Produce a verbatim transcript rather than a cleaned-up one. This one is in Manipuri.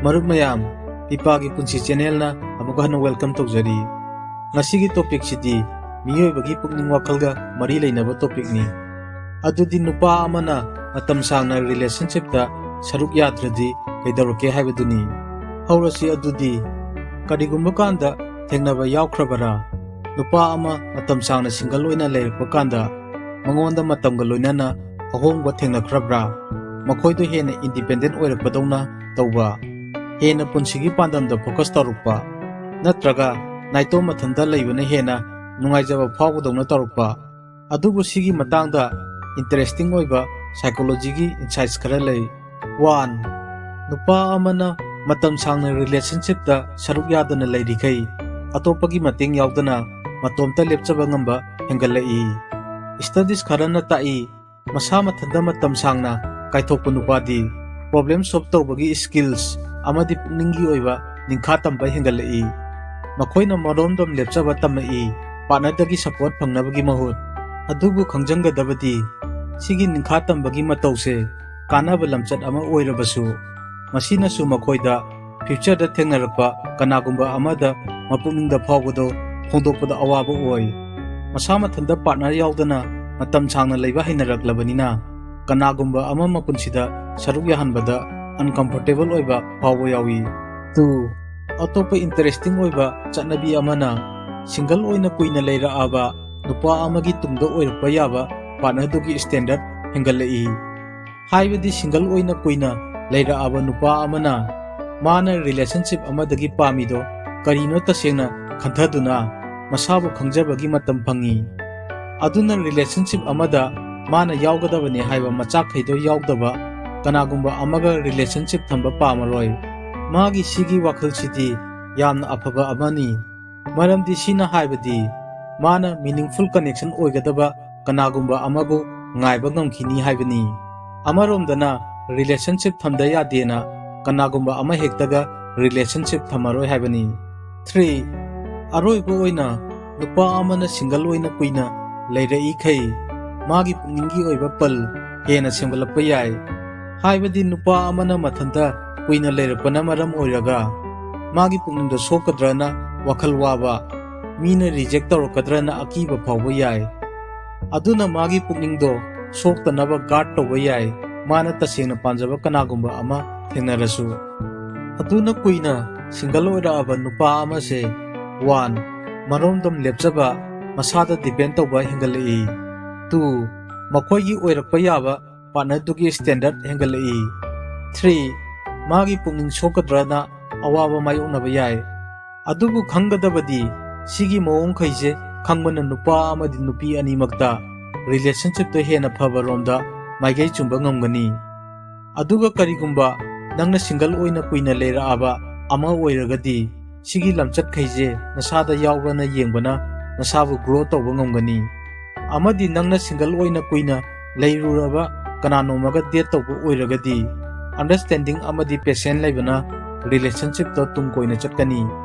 ꯃꯔꯨꯞ ꯃꯌꯥꯝ, ꯄꯤꯄꯥꯒꯤ ꯄꯨꯟꯁꯤ ꯆꯦꯅꯦꯜꯅ ꯑꯃꯨꯛ ꯍꯟꯅ welcome ꯇꯧꯖꯔꯤ꯫ ꯉꯁꯤꯒꯤ ꯇꯣꯄꯤꯛꯁꯤꯗꯤ ꯃꯤꯑꯣꯏꯕꯒꯤ ꯄꯨꯛꯅꯤꯡ ꯋꯥꯈꯜꯒ ꯃꯔꯤ ꯂꯩꯅꯕ ꯇꯣꯄꯤꯛꯅꯤ꯫ ꯑꯗꯨꯗꯤ ꯅꯨꯄꯥ ꯑꯃꯅ ꯃꯇꯝ ꯁꯥꯡꯅ ꯔꯤꯂꯦꯁꯟꯁꯤꯞꯇ ꯁꯔꯨꯛ ꯌꯥꯗ꯭ꯔꯗꯤ ꯀꯩꯗꯧꯔꯛꯀꯦ ꯍꯥꯏꯕꯗꯨꯅꯤ꯫ ꯍꯧꯔꯁꯤ ꯑꯗꯨꯗꯤ꯫ ꯀꯔꯤꯒꯨꯝꯕ ꯀꯥꯟꯗ ꯊꯦꯡꯅꯕ ꯌꯥꯎꯈ꯭ꯔꯕꯔꯥ? ꯅꯨꯄꯥ ꯑꯃ ꯃꯇꯝ ꯁꯥꯡꯅ ꯁꯤꯡꯒꯜ ꯑꯣꯏꯅ ꯂꯩꯔꯛꯄ ꯀꯥꯟꯗ ꯃꯉꯣꯟꯗ ꯃꯇꯝꯒ ꯂꯣꯏꯅꯅ ꯑꯍꯣꯡꯕ ꯊꯦꯡꯅꯈ꯭ꯔꯕ꯭ꯔꯥ? ꯃꯈꯣꯏꯗꯣ ꯍꯦꯟꯅ ꯏꯟꯗꯤꯄꯦꯟꯗꯦꯟ ꯑꯣꯏꯔꯛꯄꯗꯧꯅ ꯇꯧꯕ, ꯍꯦꯟꯅ ꯄꯨꯟꯁꯤꯒꯤ ꯄꯥꯟꯗꯝꯗ ꯐꯣꯀꯁ ꯇꯧꯔꯛꯄ, ꯅꯠꯇ꯭ꯔꯒ ꯅꯥꯏꯇꯣꯝ ꯃꯊꯟꯇ ꯂꯩꯕꯅ ꯍꯦꯟꯅ ꯅꯨꯡꯉꯥꯏꯖꯕ ꯐꯥꯎꯕꯗꯧꯅ ꯇꯧꯔꯛꯄ? ꯑꯗꯨꯕꯨ ꯁꯤꯒꯤ ꯃꯇꯥꯡꯗ ꯏꯟꯇꯔꯦꯁꯇꯤꯡ ꯑꯣꯏꯕ ꯁꯥꯏꯀꯣꯂꯣꯖꯤꯒꯤ ꯏꯟꯁꯥꯏꯠꯁ ꯈꯔ ꯂꯩ꯫ ꯋꯥꯟ, ꯅꯨꯄꯥ ꯑꯃꯅ ꯃꯇꯝ ꯁꯥꯡꯅ ꯔꯤꯂꯦꯁꯟꯁꯤꯞꯇ ꯁꯔꯨꯛ ꯌꯥꯗꯅ ꯂꯩꯔꯤꯈꯩ, ꯑꯇꯣꯞꯄꯒꯤ ꯃꯇꯦꯡ ꯌꯥꯎꯗꯅ ꯃꯇꯣꯝꯇ ꯂꯦꯞꯆꯕ ꯉꯝꯕ ꯍꯦꯟꯒꯠꯂꯛꯏ꯫ ꯁ꯭ꯇꯗꯤꯁ ꯈꯔꯅ ꯇꯥꯛꯏ, ꯃꯁꯥ ꯃꯊꯟꯇ ꯃꯇꯝ ꯁꯥꯡꯅ ꯀꯥꯏꯊꯣꯛꯄ ꯅꯨꯄꯥꯗꯤ ꯄ꯭ꯔꯣꯕ꯭ꯂꯦꯝ ꯁꯣꯜꯕ ꯇꯧꯕꯒꯤ ꯁ꯭ꯀꯤꯜꯁ ꯑꯃꯗꯤ ꯄꯨꯛꯅꯤꯡꯒꯤ ꯑꯣꯏꯕ ꯅꯤꯡꯈꯥ ꯇꯝꯕ ꯍꯦꯟꯒꯠꯂꯛꯏ꯫ ꯃꯈꯣꯏꯅ ꯃꯔꯣꯝꯗꯣꯝ ꯂꯦꯞꯆꯕ ꯇꯝꯃꯛꯏ, ꯄꯥꯔꯠꯅꯔꯗꯒꯤ ꯁꯄꯣꯔꯠ ꯐꯪꯅꯕꯒꯤ ꯃꯍꯨꯠ꯫ ꯑꯗꯨꯕꯨ ꯈꯪꯖꯟꯒꯗꯕꯗꯤ, ꯁꯤꯒꯤ ꯅꯤꯡꯈꯥ ꯇꯝꯕꯒꯤ ꯃꯇꯧꯁꯦ ꯀꯥꯟꯅꯕ ꯂꯝꯆꯠ ꯑꯃ ꯑꯣꯏꯔꯕꯁꯨ, ꯃꯁꯤꯅꯁꯨ ꯃꯈꯣꯏꯗ ꯐ꯭ꯌꯨꯆꯔꯗ ꯊꯦꯡꯅꯔꯛꯄ ꯀꯅꯥꯒꯨꯝꯕ ꯑꯃꯗ ꯃꯄꯨꯛꯅꯤꯡꯗ ꯐꯥꯎꯕꯗꯣ ꯐꯣꯡꯗꯣꯛꯄꯗ ꯑꯋꯥꯕ ꯑꯣꯏ꯫ ꯃꯁꯥ ꯃꯊꯟꯇ ꯄꯥꯔꯠꯅꯔ ꯌꯥꯎꯗꯅ ꯃꯇꯝ ꯁꯥꯡꯅ ꯂꯩꯕ ꯍꯩꯅꯔꯛꯂꯕꯅꯤꯅ, ꯀꯅꯥꯒꯨꯝꯕ ꯑꯃ ꯃꯄꯨꯟꯁꯤꯗ ꯁꯔꯨꯛ ꯌꯥꯍꯟꯕꯗ ꯑꯟꯀꯝꯐꯣꯔꯇꯦꯕꯜ ꯑꯣꯏꯕ ꯐꯥꯎꯕ ꯌꯥꯎꯏ꯫ ꯇꯨ, ꯑꯇꯣꯞꯄ ꯏꯟꯇꯔꯦꯁꯇꯤꯡ ꯑꯣꯏꯕ ꯆꯠꯅꯕꯤ ꯑꯃꯅ, ꯁꯤꯡꯒꯜ ꯑꯣꯏꯅ ꯀꯨꯏꯅ ꯂꯩꯔꯛꯑꯕ ꯅꯨꯄꯥ ꯑꯃꯒꯤ ꯇꯨꯡꯗ ꯑꯣꯏꯔꯛꯄ ꯌꯥꯕ ꯄꯥꯔꯠꯅꯔꯗꯨꯒꯤ ꯁ꯭ꯇꯦꯟꯗꯔꯗ ꯍꯦꯟꯒꯠꯂꯛꯏ꯫ ꯍꯥꯏꯕꯗꯤ ꯁꯤꯡꯒꯜ ꯑꯣꯏꯅ ꯀꯨꯏꯅ ꯂꯩꯔꯛꯑꯕ ꯅꯨꯄꯥ ꯑꯃꯅ ꯃꯥꯅ ꯔꯤꯂꯦꯁꯟꯁꯤꯞ ꯑꯃꯗꯒꯤ ꯄꯥꯝꯃꯤꯗꯣ ꯀꯔꯤꯅꯣ ꯇꯁꯦꯡꯅ ꯈꯟꯊꯗꯨꯅ ꯃꯁꯥꯕꯨ ꯈꯪꯖꯕꯒꯤ ꯃꯇꯝ ꯐꯪꯉꯤ꯫ ꯑꯗꯨꯅ ꯔꯤꯂꯦꯁꯟꯁꯤꯞ ꯑꯃꯗ ꯃꯥꯅ ꯌꯥꯎꯒꯗꯕꯅꯤ ꯍꯥꯏꯕ ꯃꯆꯥꯛꯈꯩꯗꯣ ꯌꯥꯎꯗꯕ ꯀꯅꯥꯒꯨꯝꯕ ꯑꯃꯒ ꯔꯤꯂꯦꯁꯟꯁꯤꯞ ꯊꯝꯕ ꯄꯥꯝꯃꯔꯣꯏ꯫ ꯃꯥꯒꯤ ꯁꯤꯒꯤ ꯋꯥꯈꯜꯁꯤꯗꯤ ꯌꯥꯝꯅ ꯑꯐꯕ ꯑꯃꯅꯤ꯫ ꯃꯔꯝꯗꯤ ꯁꯤꯅ ꯍꯥꯏꯕꯗꯤ ꯃꯥꯅ ꯃꯤꯅꯤꯡꯐꯨꯜ ꯀꯅꯦꯛꯁꯟ ꯑꯣꯏꯒꯗꯕ ꯀꯅꯥꯒꯨꯝꯕ ꯑꯃꯕꯨ ꯉꯥꯏꯕ ꯉꯝꯈꯤꯅꯤ ꯍꯥꯏꯕꯅꯤ꯫ ꯑꯃꯔꯣꯝꯗꯅ ꯔꯤꯂꯦꯁꯟꯁꯤꯞ ꯊꯝꯗ ꯌꯥꯗꯦꯅ ꯀꯅꯥꯒꯨꯝꯕ ꯑꯃ ꯍꯦꯛꯇꯒ ꯔꯤꯂꯦꯁꯟꯁꯤꯞ ꯊꯝꯃꯔꯣꯏ ꯍꯥꯏꯕꯅꯤ꯫ ꯊ꯭ꯔꯤ, ꯑꯔꯣꯏꯕ ꯑꯣꯏꯅ ꯅꯨꯄꯥ ꯑꯃꯅ ꯁꯤꯡꯒꯜ ꯑꯣꯏꯅ ꯀꯨꯏꯅ ꯂꯩꯔꯛꯏꯈꯩ ꯃꯥꯒꯤ ꯄꯨꯛꯅꯤꯡꯒꯤ ꯑꯣꯏꯕ ꯄꯜ ꯍꯦꯟꯅ ꯁꯦꯝꯒꯠꯂꯛꯄ ꯌꯥꯏ꯫ ꯍꯥꯏꯕꯗꯤ ꯅꯨꯄꯥ ꯑꯃꯅ ꯃꯊꯟꯇ ꯀꯨꯏꯅ ꯂꯩꯔꯛꯄꯅ ꯃꯔꯝ ꯑꯣꯏꯔꯒ ꯃꯥꯒꯤ ꯄꯨꯛꯅꯤꯡꯗ ꯁꯣꯛꯀꯗ꯭ꯔꯅ ꯋꯥꯈꯜ ꯋꯥꯕ, ꯃꯤꯅ reject ꯇꯧꯔꯛꯀꯗ꯭ꯔꯅ ꯑꯀꯤꯕ ꯐꯥꯎꯕ ꯌꯥꯏ꯫ ꯑꯗꯨꯅ ꯃꯥꯒꯤ ꯄꯨꯛꯅꯤꯡꯗꯣ ꯁꯣꯛꯇꯅꯕ guard ꯇꯧꯕ ꯌꯥꯏ, ꯃꯥꯅ ꯇꯁꯦꯡꯅ ꯄꯥꯝꯖꯕ ꯀꯅꯥꯒꯨꯝꯕ ꯑꯃ ꯊꯦꯡꯅꯔꯁꯨ꯫ ꯑꯗꯨꯅ ꯀꯨꯏꯅ single ꯑꯣꯏꯔꯛꯑꯕ ꯅꯨꯄꯥ ꯑꯃꯁꯦ, one, ꯃꯔꯣꯝꯗꯣꯝ ꯂꯦꯞꯆꯕ, ꯃꯁꯥꯗ depend ꯇꯧꯕ ꯍꯦꯟꯒꯠꯂꯛꯏ꯫ Two, ꯃꯈꯣꯏꯒꯤ ꯑꯣꯏꯔꯛꯄ ꯌꯥꯕ partnerꯗꯨꯒꯤ standard ꯍꯦꯟꯒꯠꯂꯛꯏ꯫ Three, ꯃꯥꯒꯤ ꯄꯨꯛꯅꯤꯡ ꯁꯣꯛꯀꯗ꯭ꯔꯅ ꯑꯋꯥꯕ ꯃꯥꯌꯣꯛꯅꯕ ꯌꯥꯏ꯫ ꯑꯗꯨꯕꯨ ꯈꯪꯒꯗꯕꯗꯤ, ꯁꯤꯒꯤ ꯃꯑꯣꯡꯈꯩꯁꯦ ꯈꯪꯕꯅ ꯅꯨꯄꯥ ꯑꯃꯗꯤ ꯅꯨꯄꯤ ꯑꯅꯤꯃꯛꯇ relationshipꯇꯣ ꯍꯦꯟꯅ ꯐꯕ ꯔꯣꯝꯗ ꯃꯥꯏꯀꯩ ꯆꯨꯝꯕ ꯉꯝꯒꯅꯤ꯫ ꯑꯗꯨꯒ ꯀꯔꯤꯒꯨꯝꯕ ꯅꯪꯅ single ꯑꯣꯏꯅ ꯀꯨꯏꯅ ꯂꯩꯔꯛꯑꯕ ꯑꯃ ꯑꯣꯏꯔꯒꯗꯤ, ꯁꯤꯒꯤ ꯂꯝꯆꯠꯈꯩꯁꯦ ꯅꯁꯥꯗ ꯌꯥꯎꯕ꯭ꯔꯅ ꯌꯦꯡꯕꯅ ꯅꯁꯥꯕꯨ grow ꯇꯧꯕ ꯉꯝꯒꯅꯤ꯫ ꯑꯃꯗꯤ ꯅꯪꯅ single ꯑꯣꯏꯅ ꯀꯨꯏꯅ ꯂꯩꯔꯨꯔꯕ ꯀꯅꯥꯅꯣꯝꯃꯒ date ꯇꯧꯕ ꯑꯣꯏꯔꯒꯗꯤ, understanding ꯑꯃꯗꯤ patience ꯂꯩꯕꯅ relationshipꯇꯣ ꯇꯨꯡ ꯀꯣꯏꯅ ꯆꯠꯀꯅꯤ꯫